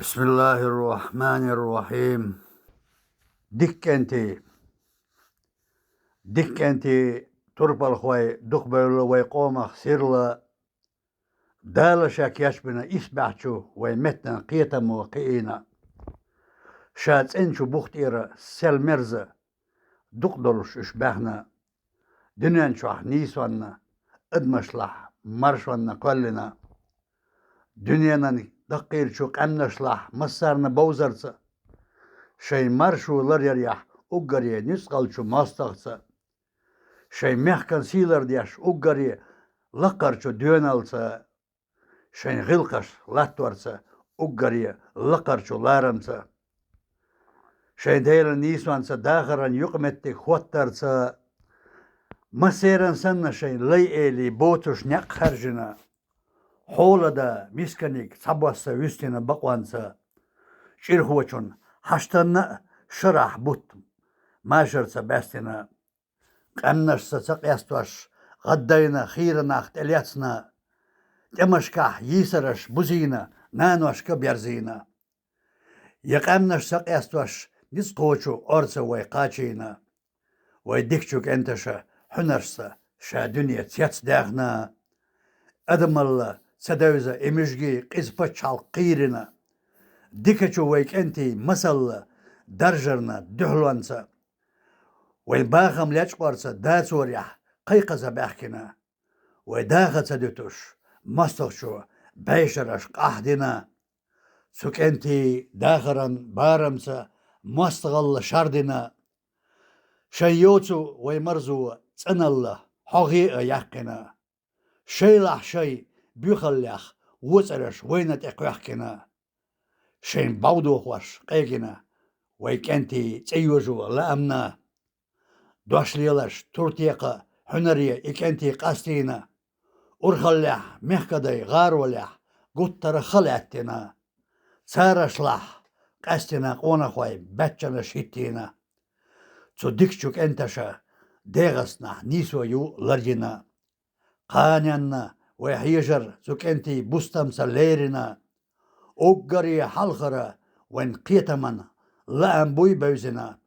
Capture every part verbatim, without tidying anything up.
بسم الله الرحمن الرحيم. Дика кӀентий. Дика кӀентий турпалхой дукхабевлла вай къомах сирла. Дала ша кечбина исбаьхьчу вай меттан кхетамо кхиийна. Ша цӀеначу бух тӀера сел мерза, дукха долуш уьш баьхна. Дуьнен чохь нийсонна, адамашлахь маршонна кхоьллина. Дуьненан даккхийчу къаьмнашлахь массарна бовзарца, шайн маршо ларъярехь уггаре нуьцкъалчу мостагӀца, шайн мехкан сий лардеш уггаре лакхарчу доьналца, шайн гӀиллакхаш латторца уггаре лакхарчу ларамца, шайн Делан нийсонца дахаран юкъаметтиг хӀоттарца, массеран санна шайн лай элий боцуш некъ хаьржина, хьолада мисканиг цхьабосса вуьстина бакъонца, чӀирхочун хьаштанна а шарахь бутт машарца баьстина. Къаьмнашца ца къестош, гӀаддайна хийранах тӀелецна, тӀемашкахь йийсараш бузийна, наношка берзийна. Я къаьмнаш ца къестош, ницкъ кхочу орца вай кхачийна. Вай дикачу кӀенташа хьуьнаршца ша дуьне цецдаьхна. Адамалла ца девза и муьжгий къиза пачхьалкх кхийрина. Дикачу вай кӀентий масалла даржарна дуьхьалонца, вайн бахам лечкъорца дацорехь кхайкхаза баьхкина. Вай даха ца дуьтуш, мостагӀчо бӀешараш къахьдина. Цу кӀентий дахаран барамца мостагӀалла шардина. Шайн йоцу вай марзо цӀаналла хьогӀе а яьккхина. Шайлахь шай боьхаллех воцӀараш вайна тӀе кхоьхкина. Шайн бӀовдохош къегина вай кӀентий цӀе йожо лаамна. Дош лелаш туртекха хьуьнаре и кӀентий къастийна. Урхаллехь мехкадай гӀаролехь гуттара ха лаьттина. Царашлахь къаьстина къонахой баьччанаш хӀиттийна. Цу дикачу кӀенташа дегӀаснахь нийсо ю ларйина. Кханенна вай хьежар цу кӀентий бустамца лерина. Уггаре хьалхара вайн кхетаман лаам буй бевзина.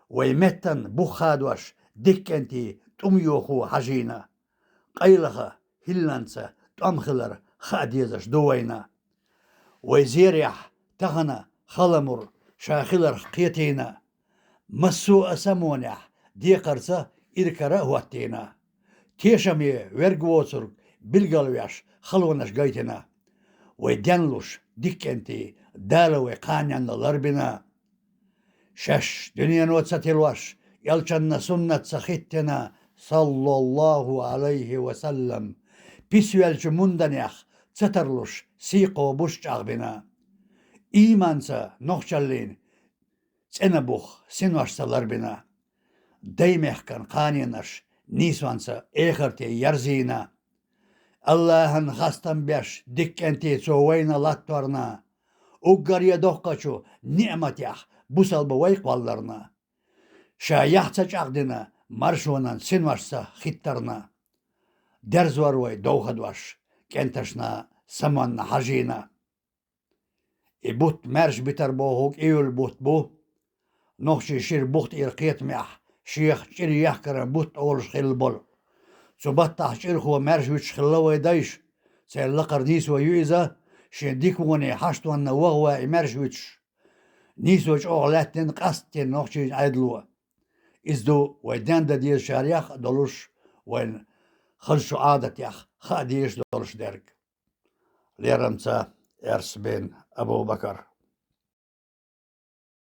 Вай меттан бух хадош дика кӀентий тӀум йохо хьажийна. Къайлаха хӀилланца тӀом хилар хаа дезаш ду вайна. Вай зерехь тахана халамур ша хиларх кхетийна. Массо а самонехь декхарца иркара а хӀоттийна. Тешаме верг воцург билгалвеш халонаш гайтина. Вай денлуш дика кӀентий Дала вай кханенна ларбина. Шаьш дуьнено ца тилош, элчанна суннатца хӀиттина, саллаллаху Ӏалайхи ва саллам, писвелчу мунданех ца тарлуш сий кхобуш чӀагӀбина. Ийманца нохчаллин цӀена бух синошца ларбина. Даймехкан кханенаш нийсонца эхарте ярзийна. Аллахьан хастам беш дика кӀентий цо вайна латторна. Уггаре доккхачу ниӀматех бусалба вай кхолларна. Ша яхь ца чӀагӀдина маршонан синошца хӀиттарна. Дерзор вай довхадош кӀенташна самонна хьажийна. И бутт маьрша битар бохург июль бутт бу. Нохчий шира бух тӀера кхетамехь шех чӀир яхкаран бутт олуш хилла болу. Цу баттахь чӀирхо маьрша вуьтуш хилла вай дайша. Церан лакхара нийсо ю иза, шен дика воне хьаштонна ваха ван и маьрша вуьтуш. Нийсо чӀогӀа лаьттина къастина нохчийн Ӏедало. Иза ду вай денда дезачарех а долуш, вайн хазачу Ӏадатех хаа дезаш долуш дерг. Лерамца Эрс бин Абу-Бакар.